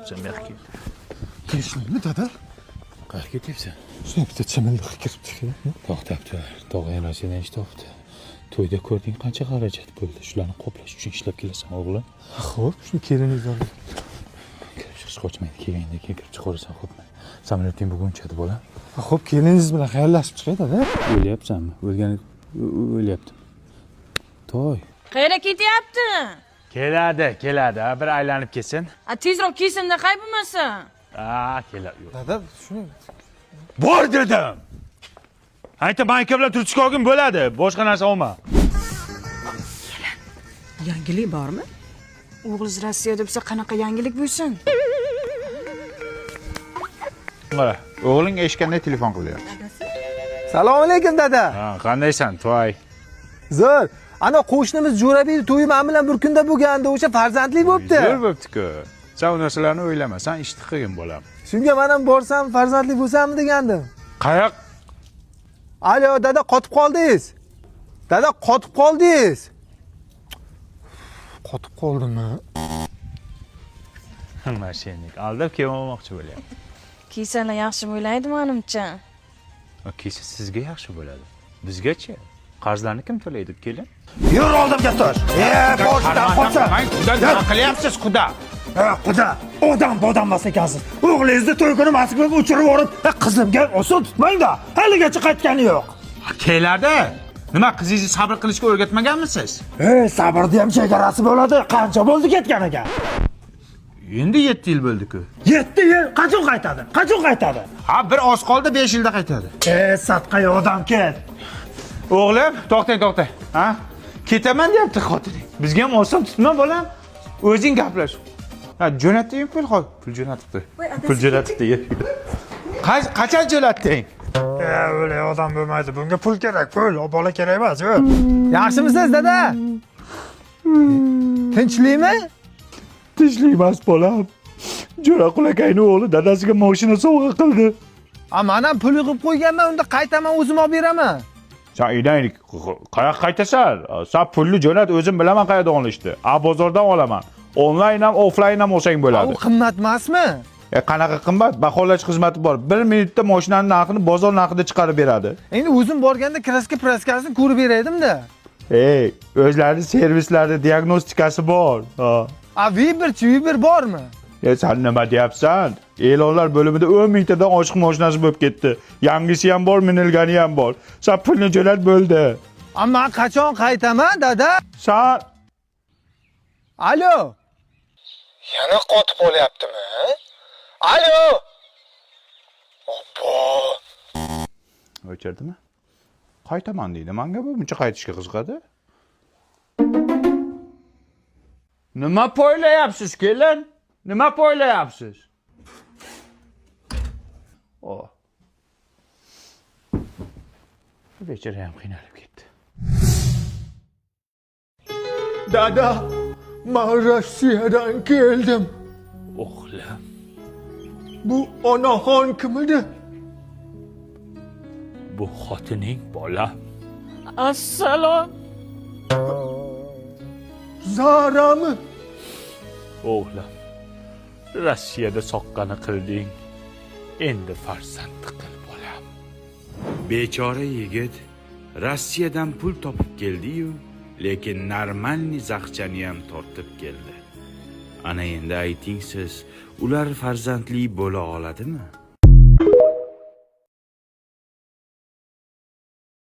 Sen bu yoqqa kel. Tinchlikmi, dada? Qayerga ketyapsan? Shunday bitta chimildiq kirib chiqdi. To'xtab tur. Tog'ang Rossiyadan ish topdi. To'yda ko'rding qancha xarajat bo'ldi. Shularni qoplash uchun ishlab kelasan, o'g'lim. Xo'p, shuni keliningiz oldi. Kirib chiqish qochmaydi. Kelganda keyin kirib chiqaverasan, xo'pmi? Samolyoting bugun uchadi, bolam. Xo'p, keliningiz bilan xayrlashib chiqay, dada. O'lyapsanmi? O'lgani o'lyapti. Toy. Qayerga ketyapti? Keladi, keladi. Bir aylanib kelsin. A tezroq kelsin-da, qay bo'lmasa. A, keladi. Yo'q. Dada, shuni Bor dedim. Ayta banka bilan turchka olgin bo'ladi. Boshqa narsa olma. Yangilik bormi? O'g'liz Rossiyada bo'lsa qanaqa yangilik bo'lsin? Mana. O'g'ling eshikanda telefon qilyapti. Salom alaykum, dada. Ha, qandaysan, Toy? Zo'r. Ana qo'shnimiz Jo'rabek to'yi men bilan bir kunda bo'lgandi, o'sha farzandli bo'pti. Zo'r bo'pti-ku. Sen u narsalarni o'ylama, sen ishni qilgin bolam. Shunga men ham borsam farzandli bo'lsammi degandim. Qayoq? Alo, dada, qotib qoldingiz. Dada, qotib qoldingiz. Qotib qoldimmi? Mashinnik aldab kelmoqchi bo'lyapti. Kiysalar yaxshi bo'laydi menimcha. Kiysa sizga yaxshi bo'ladi. Bizgachi? Qarzlarni kim to'laydi, kelin? Yur oldimga tur. Boshidan qochsa. Quda nima qilyapsiz, quda? Quda, odam bodam emas ekansiz. O'g'lingizni to'y kuni Moskvaga uchirib yuborib, qizimga oson tutmang-da. Haligacha qaytgani yo'q. Keladi. Nima, qizingizni sabr qilishga o'rgatmaganmisiz? Sabrni ham chegarasi bo'ladi. Qancha bo'ldi ketganiga? Endi 7 yil bo'ldi-ku. 7 yil qachon qaytadi? Qachon qaytadi? Ha, bir oz qoldi, 5 yilda qaytadi. Sadqa odam ket. O'g'lim, to'xtang, to'xtang. Ha? Ketaman deyapti xotining. Bizga ham oson tutma, bolam. O'zing gaplash. Ha, jo'natding pul hozir. Pul jo'natibdi. Pul jo'natibdi. Qachon jo'natding? O'lay odam bo'lmaydi. Bunga pul kerak, pul. Bola kerak emas, yo'q. Yaxshimisiz, dada? Tinchlikmi? Tinchlik emas, bolam. Jo'raqul akangni o'g'li dadasiga mashina sovg'a qildi. A, men ham pul yig'ib qo'yganman, unda qaytaman, o'zim olib beraman. Sen uydan qayoqqa qaytasan? Sen pulni jo'nat, o'zim bilaman qayerdan olishni. A, bozordan olaman. Onlayn ham, offlayn ham olsang bo'ladi. U qimmat emasmi? Qanaqa qimmat? Baholash xizmati bor. 1 minutda mashinani narxini bozor narxida chiqarib beradi. Endi o'zim borganda kraska praskasini ko'rib beraydim-da. Ey, o'zlari servislarida diagnostikasi bor. Ha. A, Viberchi, Viber bormi? Sen nima deyapsan? E'lonlar bo'limida 10 mingtadan oshiq mashinasi bo'lib ketdi. Yangisi ham bor, minilgani ham bor. Sen pulni jo'nat bo'ldi. A, men qachon qaytaman, dada? Sen Alo. Yana qotib qolyaptimi? Alo. Obbo. O'chirdimi? Qaytaman deydi. Menga bu buncha qaytishga qiziqadi. Nima poylayapsiz, kelin? Nima poylayapsiz? O. Bechora ham qiynalib ketdi. Dada, men Rossiyadan keldim. O'g'lim. Bu onaxon kim edi? Bu xotining, bola. Assalom. Zarami? O'g'lim, Rossiyada soqqani qilding. Endi farzand qil, bolam. Bechora yigit Rossiyadan pul topib keldi-yu, lekin normalniy zaqchani ham tortib keldi. Ana endi ayting siz, ular farzandli bo'la oladimi?